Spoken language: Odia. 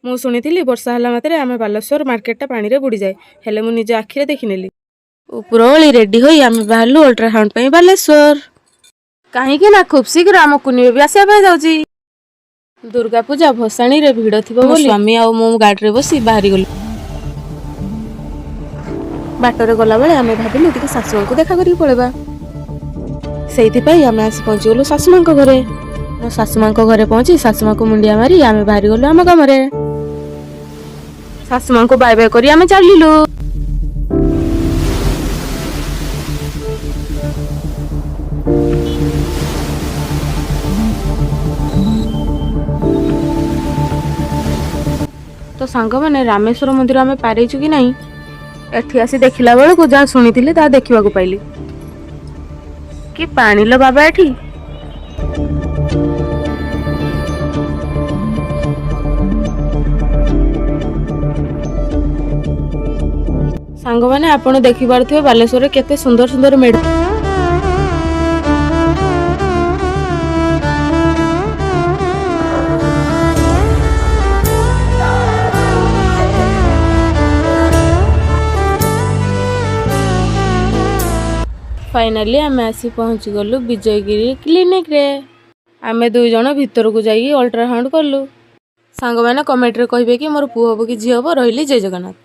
ମୁଁ ଶୁଣିଥିଲି ବର୍ଷା ହେଲା ମାତ୍ରେ ଆମେ ବାଲେଶ୍ୱର ମାର୍କେଟଟା ପାଣିରେ ବୁଡ଼ିଯାଏ, ହେଲେ ମୁଁ ନିଜ ଆଖିରେ ଦେଖିନେଲି। ଉପରଓଳି ରେଡି ହୋଇ ଆମେ ବାହାରିଲୁ ଅଲ୍ଟ୍ରାସାଉଣ୍ଡ ପାଇଁ ବାଲେଶ୍ୱର, କାହିଁକି ନା ଖୁବ୍ ଶୀଘ୍ର ଆମ କୁନି ବେବି ଆସିବା ପାଇଁ ଯାଉଛି। ଦୁର୍ଗା ପୂଜା ଭସାଣିରେ ଭିଡ଼ ଥିବ ବୋଲି ସ୍ୱାମୀ ଆଉ ମୁଁ ଗାଡ଼ିରେ ବସି ବାହାରି ଗଲୁ। ବାଟରେ ଗଲାବେଳେ ଆମେ ଭାବିଲୁ ଟିକେ ଶାଶୁମାଙ୍କୁ ଦେଖା କରିକି ପଳେଇବା। ସେଇଥିପାଇଁ ଆମେ ଆସି ପହଞ୍ଚିଗଲୁ ଶାଶୁମାଙ୍କ ଘରେ। ମୋ ଶାଶୁମାଙ୍କ ଘରେ ପହଞ୍ଚି ଶାଶୁମାଙ୍କୁ ମୁଣ୍ଡିଆ ମାରି ଆମେ ବାହାରି ଗଲୁ ଆମ କାମରେ। ଶାଶୁମାଙ୍କୁ ବାଏ ବାଏ କରି ଆମେ ଚାଲିଲୁ। ତ ସାଙ୍ଗମାନେ, ରାମେଶ୍ୱର ମନ୍ଦିର ଆମେ ପାରେଇଛୁ କି ନାହିଁ, ଏଠି ଆସି ଦେଖିଲା ବେଳକୁ ଯାହା ଶୁଣିଥିଲି ତାହା ଦେଖିବାକୁ ପାଇଲି। କି ପାଣିଲ ବାବା ଏଠି! ସାଙ୍ଗମାନେ, ଆପଣ ଦେଖିପାରୁଥିବେ ବାଲେଶ୍ୱରରେ କେତେ ସୁନ୍ଦର ସୁନ୍ଦର ମେଢ। ଫାଇନାଲି ଆମେ ଆସି ପହଞ୍ଚିଗଲୁ ବିଜୟଗିରି କ୍ଲିନିକରେ। ଆମେ 2 ଜଣ ଭିତରକୁ ଯାଇକି ଅଲ୍ଟ୍ରାସାଉଣ୍ଡ କଲୁ। ସାଙ୍ଗମାନେ, କମେଣ୍ଟରେ କହିବେ କି ମୋର ପୁଅ ହବ କି ଝିଅ ହବ। ରହିଲି, ଜୟ ଜଗନ୍ନାଥ।